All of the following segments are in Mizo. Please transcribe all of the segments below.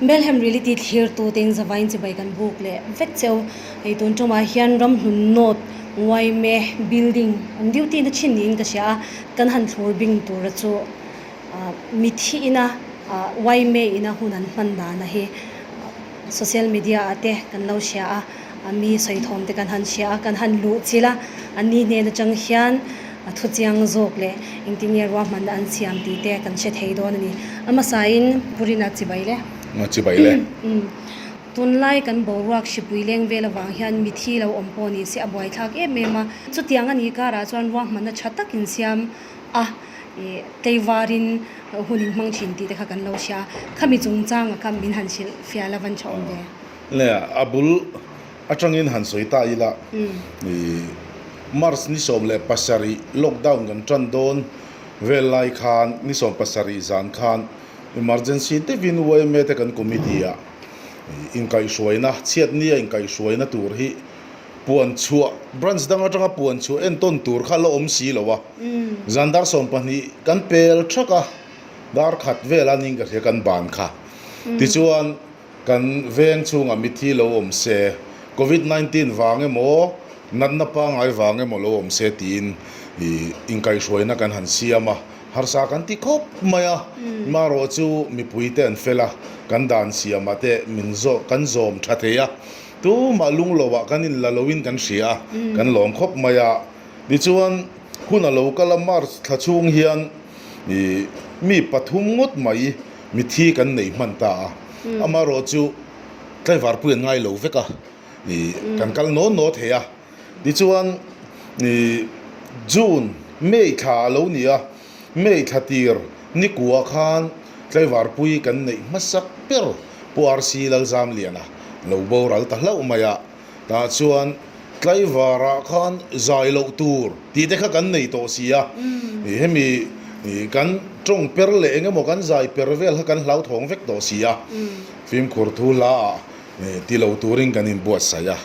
Melhem Reality thlirtu te in zavain chibai kan buk leh vek cheu. Hei tun tumah hian ramhlun North Uaime building an duty na thin niin ka hria a, kan han thlur bing tura chu mithi ina Uaime ina hun an hman dana hi social media ah te kan lo hria a, mi sawi thawm te kan han hria a, kan han luh chilh a, an ni hnen atang hian a thu chiang zawk leh engtin nge ruahmanna an siam tih te kan hre thei dawn a ni. A hmasain Purina chibai le. A chibai le. Tunlai kan boruak hripui leng vel avang hian mithi lo awm pawh ni se a buaithlak em em a. Chutiang a nih karah chuan ruahmanna tha tak insiam a, ih tleivarin hun inhmang thin tih te kha kan lo hria a. Khami chungchanga kha min han hrilh fiah la van tha awm ve. Le a bul atangin han sawi ta ila, ih March ni 17 lockdown kan tan dawn vel lai khan ni 17 zan khan emergency deuhin yma te kan committee ah inkaihhruaina chhiatnia inkaihhruaina tur hi puan chhuah branch dang atanga puan chhuah entawn tur kha la awm si lo a, zan dar 12 kan pel thak a, dar khat vela ning ka hria kan ban kha tichuan. Kan veng chhungah mithi lo awm se, Covid 19 vang emaw, natna pangngai vang emaw lo awm se tiin inkaihhruaina kan han siam a, harsa kan ti khawp mai a. Marawh chu mipuite an fel a, kan dan siamah te min zawh kan zawm tha thei a, tumah lungloah kan inla loin kan hria a, kan lawm khawp mai a. Tichuan, hun a lo kal a, March thla chhung hian mi pathum ngawt mai Mithi kan nei hman ta a, amaherawh chu tlaivar pui an ngai lo vek a, ih kan kal nawn naw thei a. Tichuan ih June, May thla a lo ni a, May thla tir nikua khan tlaivar pui kan neih hmasak ber Pu RC Lalzamliana lo boral ta hlauh mai a. Tah chuan tlaivarah khan zai loh tur tih te kha kan nei tawh si a, hemi kan tawng per leh eng emaw kan zai per vel kha kan hlauthawng vek tawh si a, fimkhur thu hla ah ti lo turin kan inbuatsaih a.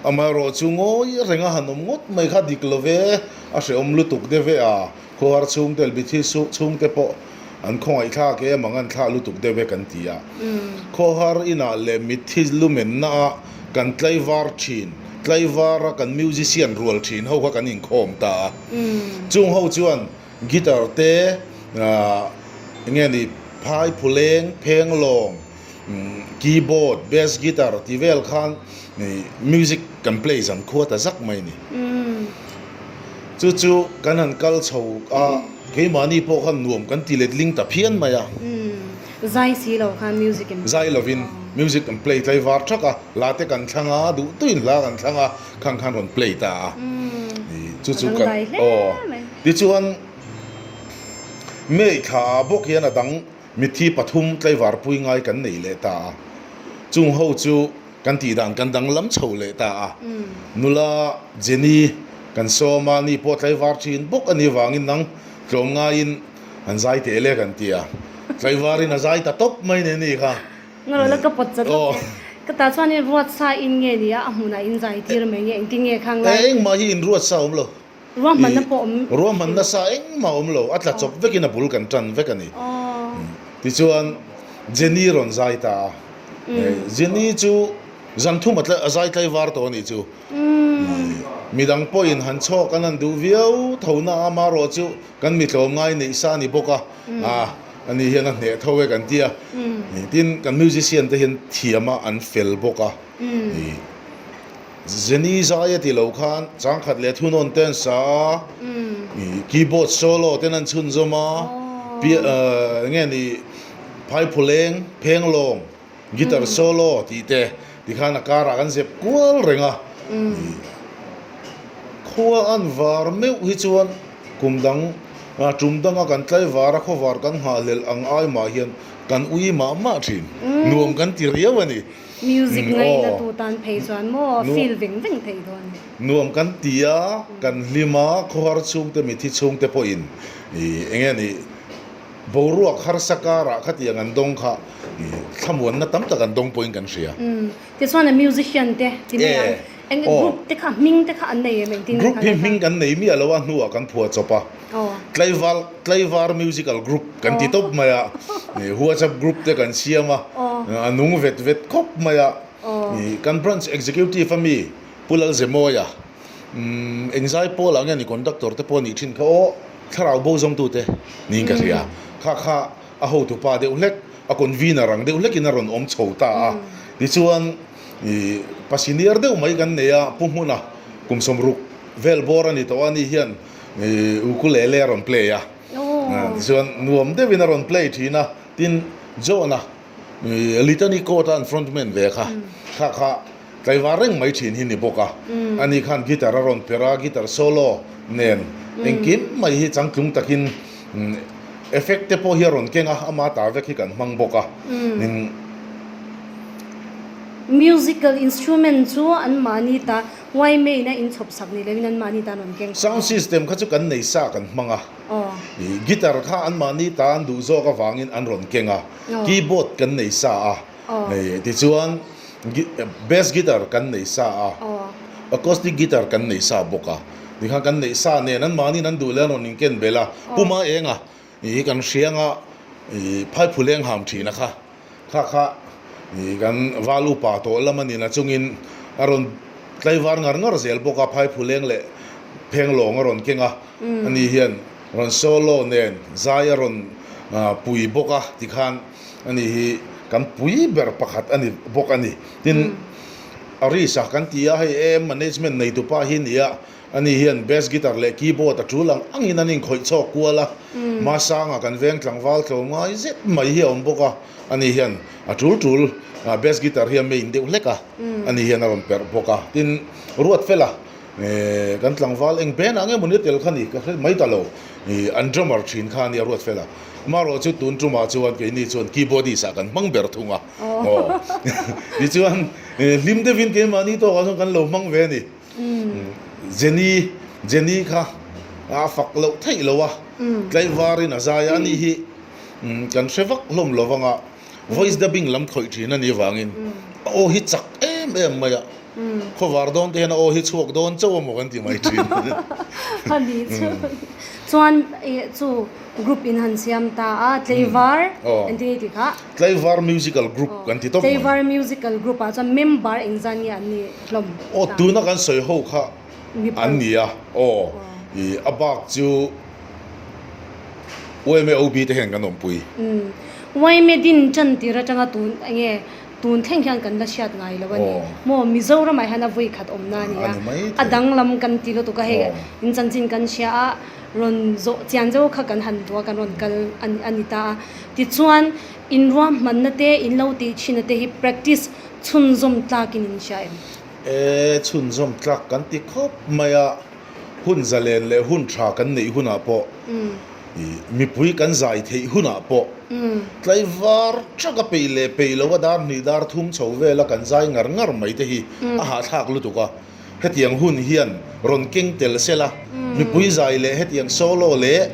Amaherawh chu ngawi reng a han awm ngawt mai kha dik lo ve, a hrehawm lutuk deuh ve a, Khuar chhungte lbithi chhungte pawh an khawngaih thlak em ang an thlah lutuk deuh e kan ti a. Khawhar inah leh mitthi lumenna ah kan tlaivar thin, tlaivar a kan musician rual thin ho kha kan inkhawm ta a. Chung ho chuan guitar te enge ni phai phuleng, phenglawng, keyboard, bass guitar ti vel khan music kan play zan khua ta zak mai a ni. Chu chu kan han kal chho a, keimahni pawh khan nuam kan ti let ling ta phian mai a. Zai si lo khan music in. Zai lovin music an play tlai var thak a, hla te kan thlang a, duh tuin hla kan thlang a, khang khan rawn play ta a. Chu chu kan aw. Tichuan May thla ah bawk hian a dang Mithi pathum tlaivar pui ngai kan nei leh ta a, chung ho chu kan tih dan kan danglam chho leh ta a. Nula Jenny kan sawm a, ni pawh tlaivar thin bawk a nih vangin nang tlawm ngaiin an zai teh le kan ti a, tlaivarin a zai ta tawp mai nen ni kha. Ngarawh la ka pawt chat lawk e. Ka ta chuan in ruat sa in nge ni a, a hmunah in zai tir mai nge engtin nge khang lai. Engmah hi in ruat sa awm lo. Ruahmanna pawh awm. Ruahmanna sa engmah awm lo, a tla chawp vekin a bul kan tan vek a ni. Tichuan Jenny rawn zai ta a, Jenny chu zan thum a zai tlai var tawh a nih chu. Midang pawhin han chhawk an han duh viau tho na a, amaherawh chu kan mi tlawmngai neih sa a ni bawk a, ani hian a hneh tho e kan ti a. Tin, kan musician te hian thiam a an fel bawk a. Jenny zai a ti lo khan changkhat leh thunawn te an sa a, keyboard solo ten an chhunzawm a, enge ni phaiphuleng, phenglawng, guitar solo tih te tikhan a karah kan zep kual reng a. Khua an var meuh hi chuan kum dang tum danga kan tlaivar a khawvar kan nghahhlelh ang ai mah hian kan ui mah mah thin, nuam kan ti riau a ni. Music ngaihna tu tan phei chuan maw feel veng veng thei dawn. Nuam kan ti a, kan hlim a, khawhar chhungte mithi chhungte pawhin eng nge ni boruak harsa karah khatiang an dawng kha thlamuanna tam tak an dawng pawhin kan hria. Tichuan a musician te ti mai ang, eng group te kha hming te kha an nei em engtin nge Group hi hming kan nei miah lo a hnuah kan phuah chawp a, Tlaival Tlaivar Musical Group kan ti tawp mai a, WhatsApp group te kan siam a. A nung vet vet khawp mai a. Kan branch executive a mi Pu Lalzemawia engzai pawl ah nge ni conductor te pawh a nih thin kha aw thlarau bo zawngtute niin ka hria. Kha kha a hotupa deuh hlek a convener ang deuh hlekin a rawn awm chho ta a. Tichuan pa senior deuh mai kan nei a Pu Hmuna kum 60 vel bawr a ni tawh a ni hian ukulele a rawn play a. Tichuan nuam deuhin a rawn play thin a. Tin, John-a Litany Court-a an frontman ve kha, kha kha tlaivar reng mai thin hi ni bawk a. Ani khan guitar a rawn perh a, guitar solo nen engkim mai hi changtlung takin effect te pawh hi a rawn keng a, ama ta vek hi kan hmang bawk a. Musical instrument chu anmahni ta Yma-in a inchhawp sak ni loin anmahni tan rawn keng khawp a. Sound system kha chu kan nei sa kan hmang a. Guitar kha anmahni ta an duh zawk avangin an rawn keng a, keyboard kan nei sa a, tichuan bass guitar kan nei sa a, acoustic guitar kan nei sa bawk a, tikhan kan neih sa nen anmahniin an duh leh an rawn inken belh a, Puma enga i kan hrianga i phaiphuleng ham thina kha kha kha i kan val upa tawh lam a ni na chungin a rawn tlaivar ngar ngar zel bawk a, phaiphuleng leh phenglawng a rawn keng a. Ani hian rawn solo nen zai a rawn pui bawk a tikhan ani hi kan pui ber pakhat a ni bawk a ni. Tin, Aris a kan ti a, hei AM management neitupa hi ni a, ani hian bass guitar leh keyboard a tul ang angin an inkhawih chhawk kual a, Masanga kan veng tlangval tlawm ngai zet mai hi a awm bawk a, ani hian a tul tul bass guitar hi a main deuh hlek a, ani hian a rawn perh bawk a. Tin, Ruatfela Kan tlangval eng benah nge mawni tel kha ni ka hre mai ta lo. An drummer thin kha a nia ruat fel a. Amaherawh chu tun tumah chuan keini chuan keyboardist ah kan hmang ber thung a. Aw. Tichuan hlim deuhin keimahni tawkah chuan kan lo hmang ve a ni. Jenny, Jenny kha a fak loh theih lo a. Tlaivarin a zai a, ani hi kan hre vak hlawm lo vang a. Voice dubbing lam khawih thin a nih avangin a aw hi chak em em mai a. Khawvar dawn te hian a aw hi chhuak dawn chauh a maw kan ti mai thin. A ni chu. Chuan chu group in han siam ta a, Tleivar engtin nge tih kha? Tleivar Musical Group kan ti tawp mai. Tleivar Musical Group ah chuan member engzat nge an nih hlawm ta? Aw tuna kan sawi ho kha an ni a, aw a bak chu YMAOB te hian kan awmpui. Yma din tan tir atanga tun enge Tun thleng hian kan la hriat ngai lo a ni. Maw Mizoramah hian a vawi khat awmna a ni a, a danglam kan ti lutuk a, hei in chanchin kan hria a, rawn zawh chian zeuh kha kan han duh a, kan rawn kal a ni ta a. Tichuan, in ruahmanna te, in lo tih thinna te hi practice chhunzawm tlakin in hria em? E, chhunzawm tlak kan ti khawp mai a, hun zalen leh hun tha kan neih hunah pawh Mipui kan zai theih hunah pawh tlaivar taka peih leh peih lo a dar hnih dar thum chho vela kan zai ngar ngar mai te hi a hahthlak lutuk a. Hetiang hun hian rawn keng tel sela mipui zai leh hetiang solo leh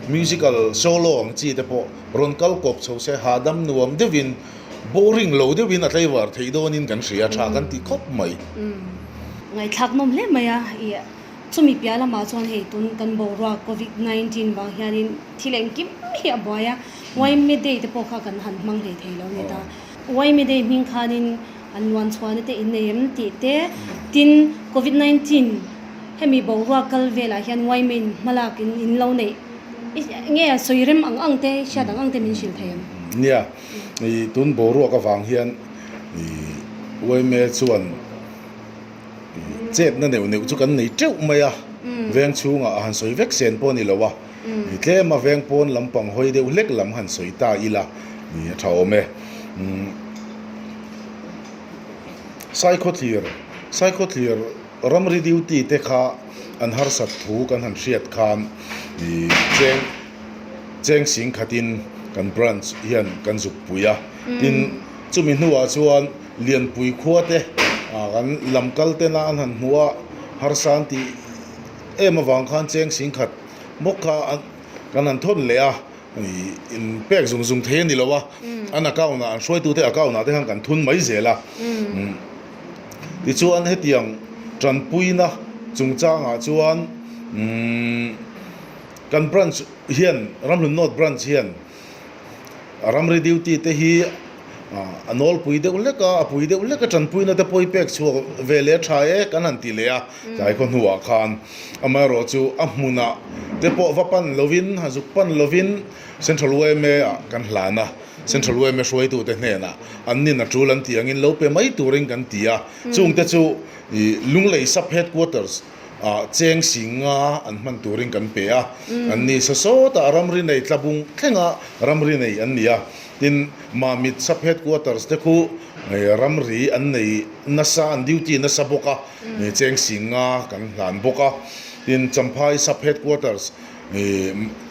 musical solo ang chi te pawh rawn kal kawp chho se hahdam nuam deuhin boring lo deuhin a tlaivar theih dawnin kan hria tha kan ti khawp mai. Ngaihthlak nawm hle mai a. Chumi piah lamah chuan hei tun kan boruak Covid 19 vang hianin thil engkim hi a buai a, Yma Day te pawh kha kan han hmang hlei thei lo a ni ta. Yma Day hming khanin an luan chhuahna te in nei em tih te, tin Covid 19 hemi boruak kal velah hian Yma in hmalak in in lo neih nge sawi rem ang ang te, hriat ang ang te min hrilh thei em? Nia, i tun boruak avang hian i Yma chuan Chetna neuh neuh chu kan nei teuh mai a, veng chhungah a han sawi vek sen pawh a ni lo a, tlem a veng pawn lampang hawi deuh hlek lam han sawi ta ila a tha awm e. Saikhawthlir, Saikhawthlir ramri duty te kha an harsat thu kan han hriat khan cheng cheng sing khatin kan branch hian kan zuk pui a, tin chumi hnuah chuan Lianpui khua te kan lam kal tena an han hmuh a, harsa an tih em avang khan cheng sing khat bawk kha kan han thawn leh a, in pek zung zung thei a ni lo a, an account ah an hruaitute account ah te khan kan thun mai zel a. Tichuan hetiang tanpuina chungchangah chuan kan branch hian Ramhlun North branch hian ramri duty te hi. A nawlpui deuh hlek a, a pui deuh hlek a tanpuina te pawh hi pek chhuak ve leh a tha e kan han ti leh a, tlai khaw hnuah khan amaherawh chu a hmunah te pawh va pan lovin, a zuk pan lovin Central yma ah kan hlan a, Central yma hruaitute hnenah an nin a tul an tih angin lo pe mai turin kan ti a, chungte chu Lunglei Sub Headquarters ah cheng singa an hman turin kan pe a, an ni saw sawtah ramri nei tlabung thlenga ramri nei an ni a, tin Mamit Sub Headquarters te khu ramri an nei nasa, an duty nasa bawk a, cheng singa kan hlan bawk a, tin Champhai Sub Headquarters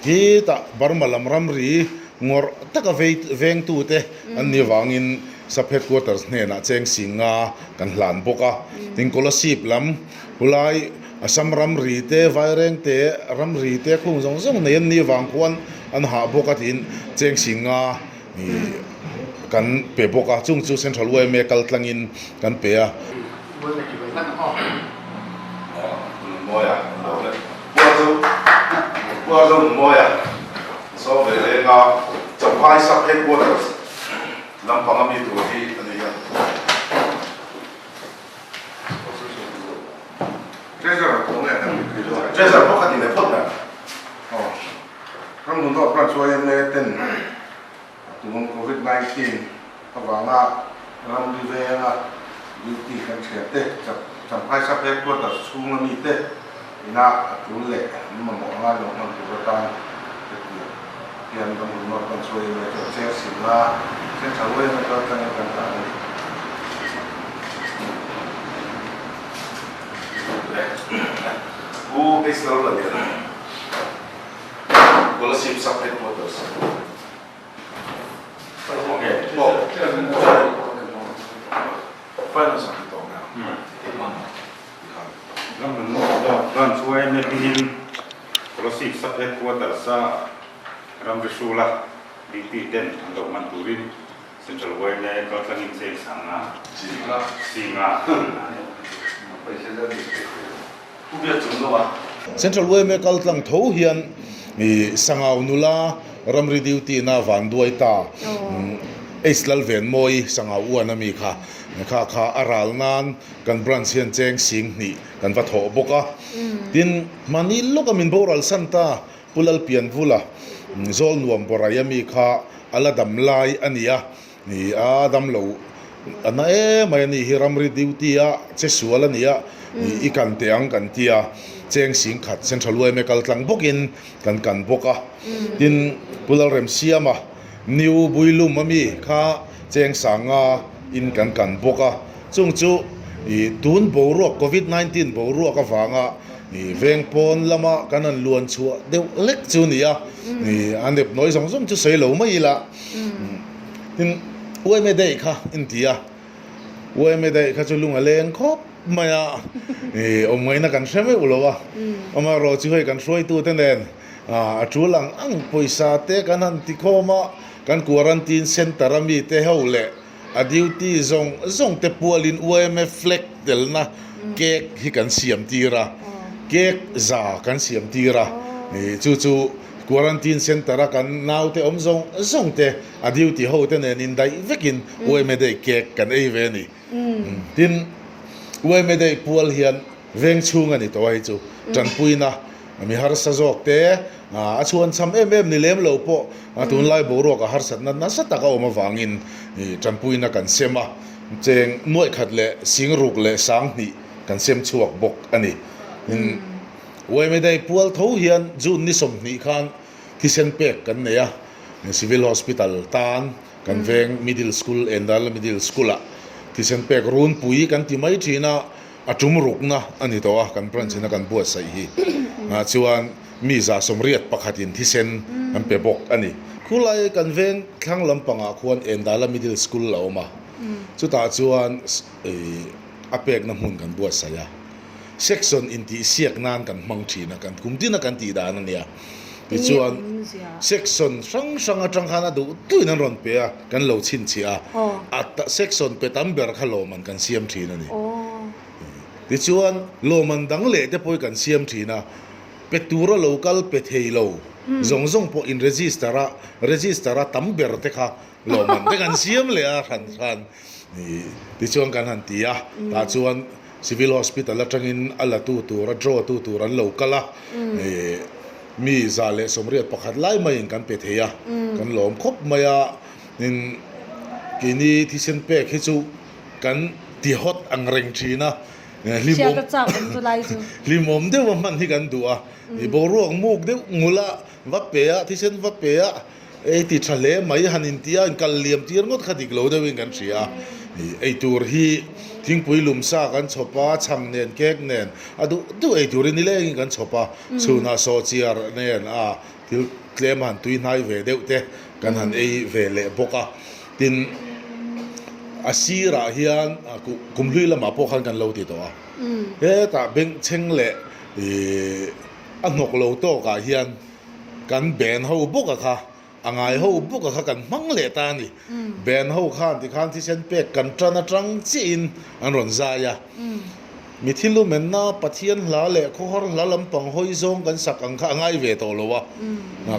khitah Burma lam ramri ngawrh taka vei vengtute an nih avangin Sub Headquarters hnenah cheng singa kan hlan bawk a, tin Kolasib lam Khulai Assam ramri te, Vaireng te, ramri te khung zawng zawng nei an nih avang khuan an hah bawk a tiin cheng singa kan pe bawk a, chung chu Central yma kal tlangin kan pe a. Treasure pawh kha ti leh phawt mai. Aw, ram nun dawt branch yma ten tun Covid 19 avanga ramri venga duty kan thian te Champhai Sub Headquarters chhunga mite ina a tul leh an mamawh anga lo hman tur atan hetiang hian ram nun dawt branch yma chuan chair simna Central yma kaltlangin kan hlan a ni. Pu Hesler la lian Kolasib Sub Headquarters. Branch yma hmingin Kolasib Sub Headquarters a ramri hrula duty ten an lo hman turin Central yma kaltlangin cheng sanga Singa. Central yma kaltlang tho hian Sangau nula ramri duty na van duai ta H Lalvenmawi Sangau uan ami kha kha kha a ral nan kan branch hian cheng sing hnih kan va thawh bawk a. Tin, mahni lawka min boral san ta Pu Lalpianvula Zawl nuam Borai ami kha a la dam lai a ni a, ni a dam lo a na em mai a ni hi ramri duty a che sual a ni a, i kan teh ang kan ti a, cheng sing khat Central yma kal tlang bawkin kan kan bawk a, tin Pu Lalremsiama New Builum ami kha cheng sanga in kan kan bawk a, chung chu i tun boruak Covid 19 boruak avanga i veng pawn lama kan han luan chhuah deuh lek chu ni a, i a nep nawi zawng zawng chu sawi lo mai ila. Tin yma daih kha in ti a, yma daih kha chu lung a leng khawp mai a, i awm ngaihna kan hre meuh lo a, amaherawh chu hei kan hruaitute nen a tul ang ang pawisa te kan han ti khawm a, kan quarantine centre a mite ho leh a duty zawng zawng te pualin yma flag telna cake hi kan siam tir a, cake za kan siam tir a, chu chu quarantine centre a kan naute awm zawng zawng te a duty ho te nen indaih vekin yma day cake kan ei ve a ni. Tin, yma day pual hian veng chhung a ni tawh a hei chu tanpuina mi harsa zawk te a chhuan cham em em ni lem lo pawh tunlai boruak a harsatna nasa tak a awm avangin tanpuina kan sem a, cheng nuaih khat leh sing ruk leh sang hnih kan sem chhuak bawk a ni. Tin, yma day pual tho hian June ni 20 khan thisen pek kan nei a, Civil Hospital tan Kan veng Middle School Endal Middle School ah thisen pek runpui kan ti mai thin a, a tum rukna a ni tawh a, kan branch in a kan buatsaih hi. Ah chuan mi 181 in thisen kan pe bawk a ni. Khulai kan veng thlang lampangah khuan Endala Middle School a awm a, chutah chuan a pekna hmun kan buatsaih a. Section intihsiak nan kan hmang thin a, kan kum tin a kan tih dan a nia. Tichuan section hrang hrang atang khan a duh duhin an rawn pe a, kan lo chhinchhiah a, a section pe tam ber kha lawmman kan siam thin a ni. Tichuan lawmman dang leh te pawh hi kan siam thin a, pe tura lo kal pe thei lo zawng zawng pawh in register a, register a tam ber te kha. Lawmman te kan siam leh a hran hran tichuan kan han ti a, tah chuan Civil Hospital atangin a la tu tur a draw tu tur an lo kal a, mi 181 lai maiin kan pe thei a, kan lawm khawp mai a, tin keini thisen pek hi chu kan ti hot ang reng thin a, hlimawm hlimawm deuh a hman hi kan duh a, boruak muk deuh ngul a va pe a thisen va pe a. Ei ti tha hle mai han inti a, inkal liam tir ngawt kha dik lo deuhin kan hria a. Ei tur hi thingpui lum sa kan chhawp a, chhang nen cake nen a duh duh ei turin nilengin kan chhawp a, chhunah sawhchiar nen a thil tlem han tui hnai ve deuh te kan han ei ve leh bawk a. Tin, a sirah hian kumhlui lamah pawh khan kan lo ti tawh a, hetah bengchheng leh a hnawk lo tawkah hian Kan band ho bawk a kha, a ngai ho bawk a kha kan hmang leh ta a ni. Band ho khan tikhan thisen pek kan tan atang chiahin an rawn zai a. Mi thil lumenna Pathian hla leh khawhar hla lampang hawi zawng kan sak ang kha a ngai ve tawh lo a.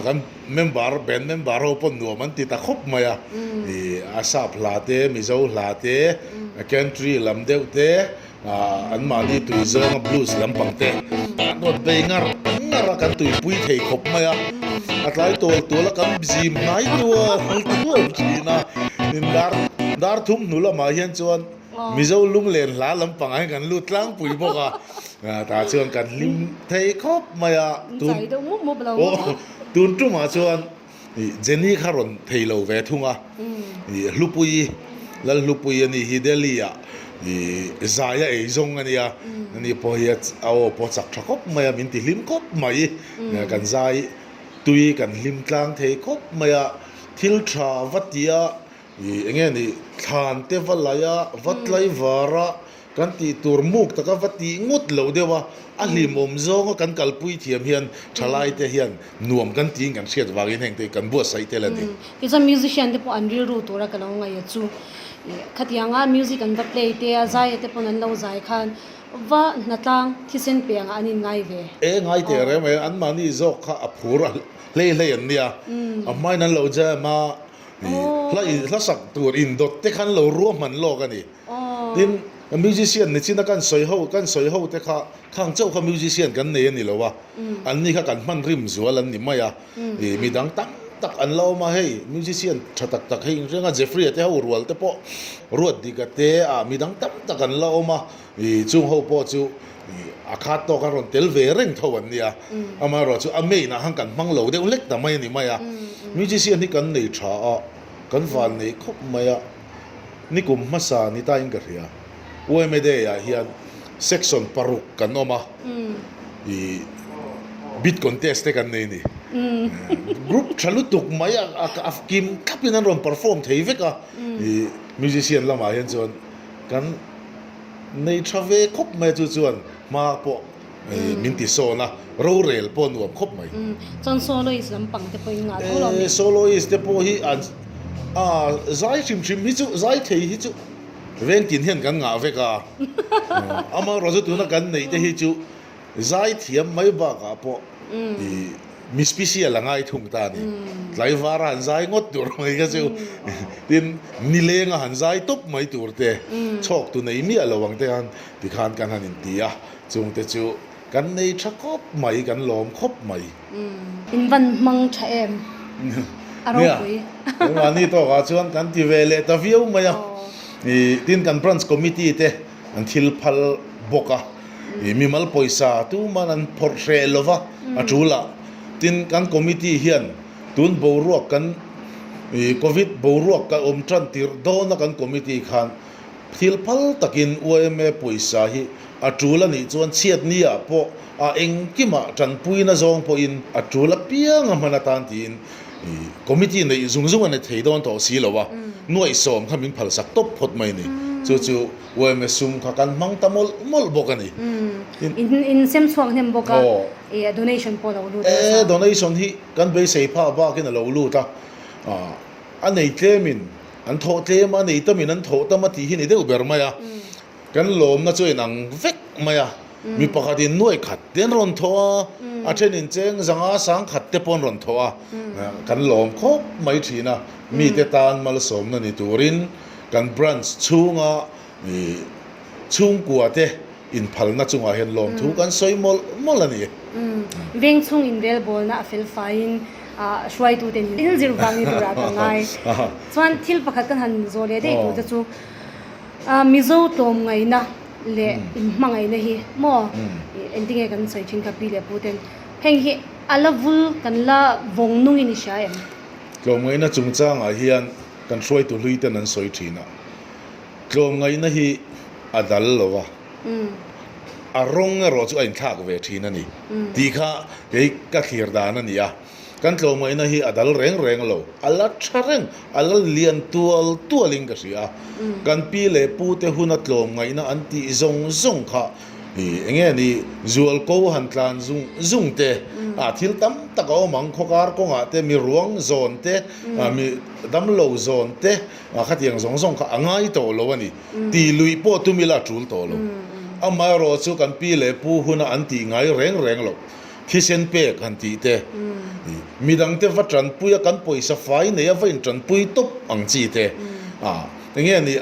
Kan member, band member ho pawn nuam an ti ta khawp mai a. A sap hla te, Mizo hla te, country lam deuh te, An mahni tui zawnga blues lampang te an rawn bei ngar ngar a, kan tuipui thei khawp mai a, a tlai tual tual a kan zim hnai tual tual thin a, tin dar dar thum hnu lamah hian chuan Mizo lunglen hla lampangah hian kan lut tlangpui bawk a, tah chuan kan hlim thei khawp mai a, tun tun tumah chuan Jenny kha rawn thei lo ve thung a, Hlupuii, Lalhlupuii a nih hi Delhi ah zai a ei zawng a nia, ani pawh hi a aw pawh chak tha khawp mai a, min ti hlim khawp mai, kan zai tui kan hlim tlang thei khawp mai a, thil tha va tia eng nge ni thlan te va laih a, va tlaivar a, Kan tih tur muk taka va tih ngawt lo deuh a, a hlimawm zawnga kan kalpui thiam hian thalaite hian nuam kan tiin kan hriat vangin heng te kan buatsaih tel a ni. Tichuan musician te pawh an rilru tura ka lo ngaih a chu khatianga music an va play te a zaia te pawn an lo zai khan va hnatlang thisen piangah an inngai ve. E ngai teh reng mai, anmahni zawk kha a phur a hlei hlei an nia, a hmain an lo jam a, hla hla sak tur indawt te khan lo ruahman lawk a ni. Tin, musician ni china kan sawi ho, kan sawi ho te kha khang chauh kha musician kan nei a ni lo a, an ni kha kan hman rim zual an ni mai a, ih midang tam tak an la awm a, hei musician tha tak tak hei inhriang a Jeffrey-a te ho rual te pawh Ruatdika te ah midang tam tak an la awm a, ih chung ho pawh chu ih a khat tawk a rawn tel ve reng tho an nia, amaherawhchu a main ah khan kan hmang lo deuh hlek ta mai a ni mai a, musician hi kan nei tha a, kan van nei khawp mai a. Nikum hmasa ni tain ka hria. Yma Day ah hian section paruk kan awm a, ih bid contest te kan nei a ni. Group tha lutuk mai a a kim thlapin an rawn perform thei vek a, ih musician lamah hian chuan kan nei tha ve khawp mai a chu chuan hma pawh Min ti sawn a, rorel pawh nuam khawp mai. Chuan soloist lampang te pawh in ngah tho lo mi? Soloist te pawh hi an zai hrim hrim hi chu, zai thei hi chu vengtin hian kan ngah vek a. Amaherawhchu tuna kan neih te hi chu zai thiam mai bakah pawh mi special a ngai thung ta a ni. Tlaivara han zai ngawt tur mai kha chu tin nilenga han zai tawp mai tur te chhawk tu nei miah lo ang te khan tikhan kan han inti a. Chungte chu kan nei tha khawp mai, kan lawm khawp mai. In van hmang tha em? A ropui. Nia, mahni tawkah chuan kan ti ve leh ta viau mai a. Tin, kan branch committee te an thil phal bawk a, mimal pawisa tuman an phawrh hreh lo va, a tul a. Tin, kan committee hian tun boruak kan covid boruak ka awm tan tirh dawna kan committee khan Thil phal takin yma pawisa hi a tul a nih chuan chhiatni ah pawh a engkimah tanpuina zawng pawhin a tul apiang a hman atan tiin committee neih zung zung a ni thei dawn tawh si lo a, nuaihsawm kha min phalsak tawp phawt mai a ni. Chu chu yma sum kha kan hmang ta mawlh mawlh bawk a ni. In sem chhuak hnem bawk a, donation pawh a lo lut nasa. E, donation hi kan beisei phah bakin a lo lut a, a nei tlemin An thawh tlem a, nei tamin an thawh tam a tih hi ni deuh ber mai a. Kan lawmna chu a inang vek mai a. Mi pakhatin nuai khat te an rawn thawh a, a thenin cheng zanga sang khat te pawh an rawn thawh a, kan lawm khawp mai thin a. Mite tan malsawmna ni turin kan branch chhunga chhungkua te inphalna chungah hian lawmthu kan sawi mawlh mawlh a ni. Veng chhung inrelbawlna a fel faiin hruaitute nen in zir vang ni turah ka ngai. Chuan thil pakhat kan han zawh leh daih tur te chu Mizo tlawmngaihna leh inhmangaihna hi maw engtinge kan sawi thin kha pi leh pu ten heng hi a la vul kan la vawng nungin i hria em? Tlawmngaihna chungchangah hian kan hruaitu hlui ten an sawi thin a, tlawmngaihna hi a dal lo a, a rawng erawh chu a inthlak ve thin a ni tih kha kei ka thlir dan a ni a. Kan tlawmngaihna hi a dal reng reng lo, a la tha reng, a la lian tual tualin ka hria a. Kan pi leh pu te huna tlawmngaihna an tih zawng zawng kha eng nge ni, zualko han tlan zung zung te, ah thil tam tak a awm ang, khawkar kawngah te, mi ruang zawn te, mi damlo zawn te, khatiang zawng zawng kha a ngai tawh lo a ni. Tih luih pawh tum ila a tul tawh lo. Amaherawhchu chu kan pi leh pu huna an tih ngai reng reng loh. Thisen pek han tih te, midangte va tanpui a kan pawisa fai nei a va intanpui tawp ang chi te, ah eng nge ni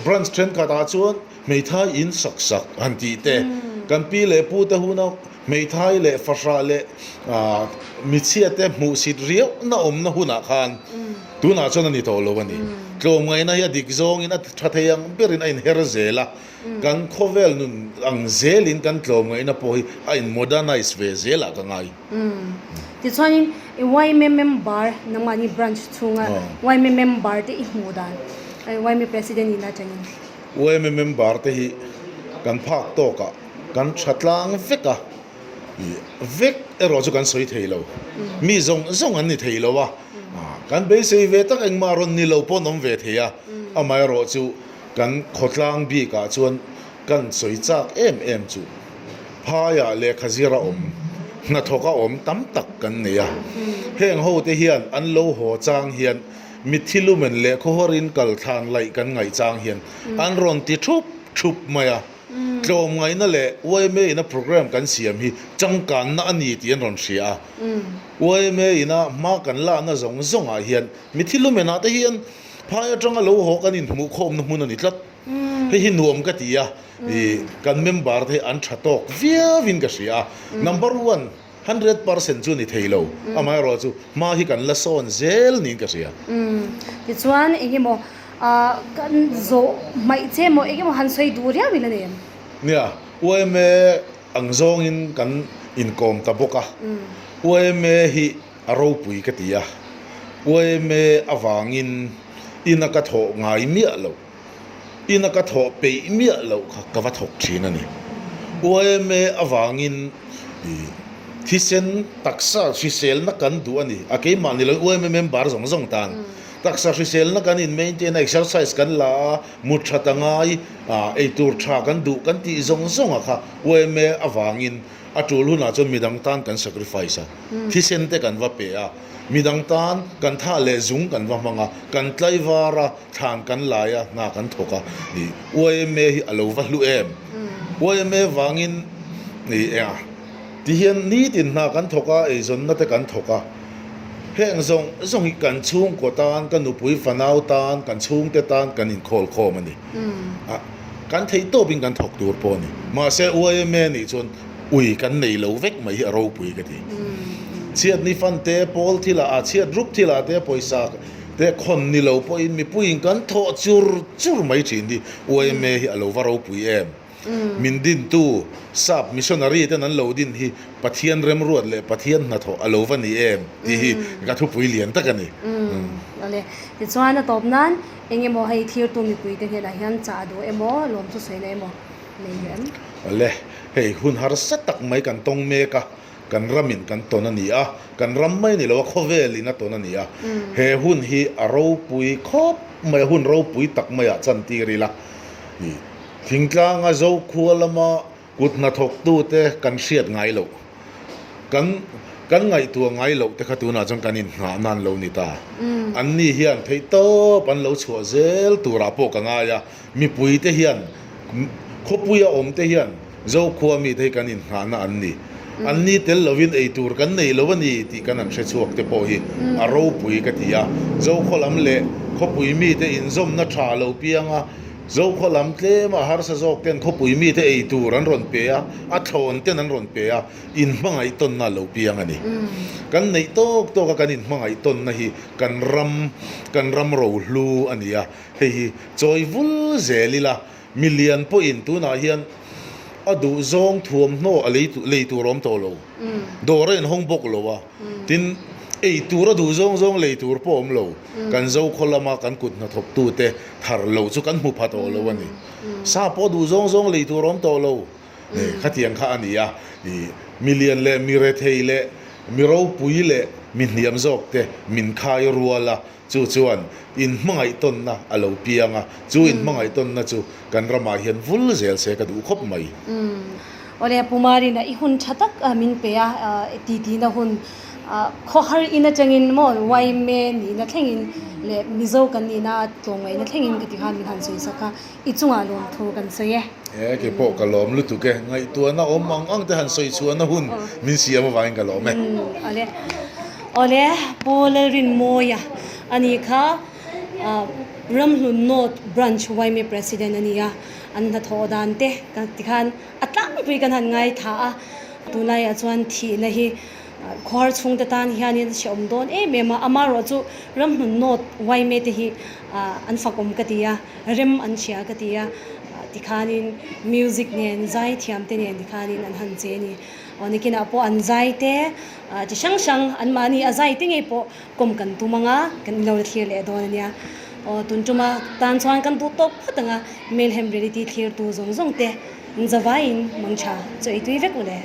branch thenkhatah chuan hmeithai in sak sak han tih te, kan pi leh pu te huna hmeithai leh fahrah leh ah michhia te hmuhsit riauhna awmna hunah khan tunah chuan a ni tawh lo a ni. Tlawmngaihna hi a dik zawngin a tha thei ang berin a inher zel a. Kan khawvel nun ang zelin kan tlawmngaihna pawh hi a in modernize ve zelah ka ngai. Tichuanin i yma member nangmahni branch chhunga yma member te i hmuh dan yma president in atangin. Yma member te hi kan phak tawkah kan tha tlang vek a, vek erawh chu kan sawi thei lo. Mi zawng zawng an ni thei lo a, kan beisei ve tak engmah rawn ni lo pawh an awm ve thei a, amaherawh chu Kan khawtlang bikah chuan kan sawi chak em em chu phaiah lehkha zir a awm, hnathawk a awm tam tak kan nei a. Heng ho te hian an lo haw chang hian mitthi lumen leh khawhawrin kal thlan laih kan ngaih chang hian an rawn ti thup thup mai a. Tlawmngaihna leh yma ina program kan siam hi changkanna a ni tih an rawn hria a. Yma ina hma kan lakna zawng zawngah hian mitthi lumenah te hian Phai atanga lo haw kan inhmuh khawmna hmun a ni tlat. Hei hi nuam ka ti a, ih kan member te hi an tha tawk viauin ka hria a. Number one, 100% chu ni thei lo, amaherawhchu hma hi kan la sawn zel niin ka hria. Tichuan eng emaw kan zawh hmaih che emaw eng emaw han sawi duh riau in a nei em? Nia, yma ang zawngin kan inkawm ta bawk a. Yma hi A ropui ka ti a, yma avangin ina ka thawh ngai miah loh, ina ka thawh peih miah loh kha ka va thawk thin a ni. Yma avangin thisen taksa hriselna kan duh a ni, a keimah ni lo yma member zawng zawng tan taksa hriselna kan in maintain a, exercise kan la a, mut that a ngai, eitur tha kan duh kan tih zawng zawng a kha yma avangin A tul hunah chuan midang tan kan sacrifice a, thisen te kan va pe a, midang tan kan tha leh zung kan va hmang a, kan tlaivar a, thlan kan lai a, hna kan thawk a, ih yma hi a lo va hlu em? Yma vangin ih eng a tihian nitin hna kan thawk a, eizawnna te kan thawk a, heng zawng zawng hi kan chhungkaw tan, ka nupui fanau tan, kan chhungte tan kan inkhawl khawm a ni. Kan theih tawpin kan thawk tur pawh a ni. Mahse yma nih chuan ui kan nei lo vek mai hi a ropui ka ti. Chhiatni fan te, pawl thilah ah chhiat rup thilah te pawisa te khawn ni lo pawhin mipuiin kan thawh chur chur mai thin hi yma hi a lo va ropui em. Min dintu sap missionary ten an lo din hi Pathian remruat leh Pathian hnathawh a lo va ni em tih hi ka thupui lian tak a ni. Awle, tichuan a tawp nan Eng emaw hei thirtu mipuite hnenah hian chah duh emaw, lawm chu sawi na emaw nei duh em? Awle, hei hun harsa tak mai kan tawng mek a, kan ramin kan tawn a ni a, kan ram mai ni lo a, khawvelin a tawn a ni a, he hun hi a ropui khawp mai a, hun ropui tak maiah chantir ila, thingtlanga Zokhua lama Kut hnathawktute kan hriat ngai loh, kan kan ngaihtuah ngai loh te kha tunah chuan kan inhnghah nan lo ni ta. Anni hian theihtawp an lo chhuah zel turah pawh ka ngai a, mipuite hian khawpuia awmte hian Zokhua mite hi kan innghahna an ni. An ni tel lovin ei tur kan nei lo a ni tih kan han hre chhuak te pawh hi a ropui ka ti a. Zokhaw lam leh khawpui mite inzawmna tha lo piang a, Zokhaw lam tlema harsa zawk ten khawpui mite ei tur an rawn pe a, a thlawn ten an rawn pe a, inhmangaih tawnna a lo piang a ni. Kan neih tawk tawk a kan inhmangaih tawnna hi kan ram, kan ram rohlu a ni a, hei hi chawi vul zel ila, Mi lian pawhin tunah hian a duh zawng thuamhnaw a lei lei tur a awm tawh lo. Dawr a inhawng bawk lo a, tin ei tur a duh zawng zawng lei tur pawh a awm lo. Kan Zokhaw lama kan kut hnathawktute thar lo chu kan hmu pha tawh lo a ni. Sa pawh a duh zawng zawng lei tur a awm tawh lo. Khatiang kha a ni a, mi lian leh mi rethei leh mi ropui leh mi hniam zawkte min khai rual a. Chu chuan inhmangaih tawnna a lo piang a, chu inhmangaih tawnna chu kan ramah hian vul zel se ka duh khawp mai. Awle Pu Marina i hun tha tak min pe a, titina hun khawhar in atangin maw yma nihna thlengin leh Mizo kan nihna tlawmngaihna thlengin ka ti khan min han sawi sak a, i chungah lawmthu kan sawi e. E, kei pawh ka lawm lutuk e, ngaihtuahna awm ang ang te han sawi chhuahna hun min siam avangin ka lawm e. Awle, awle Pu Lalrinmawia a ni kha Ramhlun North Branch yma President a ni a, an hnathawh dan te tikhan a tlangpui kan han ngaitha a, tunlaiah chuan thihna hi Khuar chhungte tan hianin hrehawm dawn em em a, amaherawh chu Ramhlun North yma te hi an fakawm ka ti a, rem an hria ka ti a, tikhanin music nen zai thiam te nen tikhanin an han che a ni. Aw nikinah pawh an zai te chi hrang hrang anmahni a zai te ngei pawh kawm kan tum ang a, kan inlo la thlir leh dawn a nia. Aw tun tuma tan chuan kan duh tawk phawt ang a, Melhem Reality thlirtu zawng zawng te zavaiin mangtha chaw ei tui vek u le.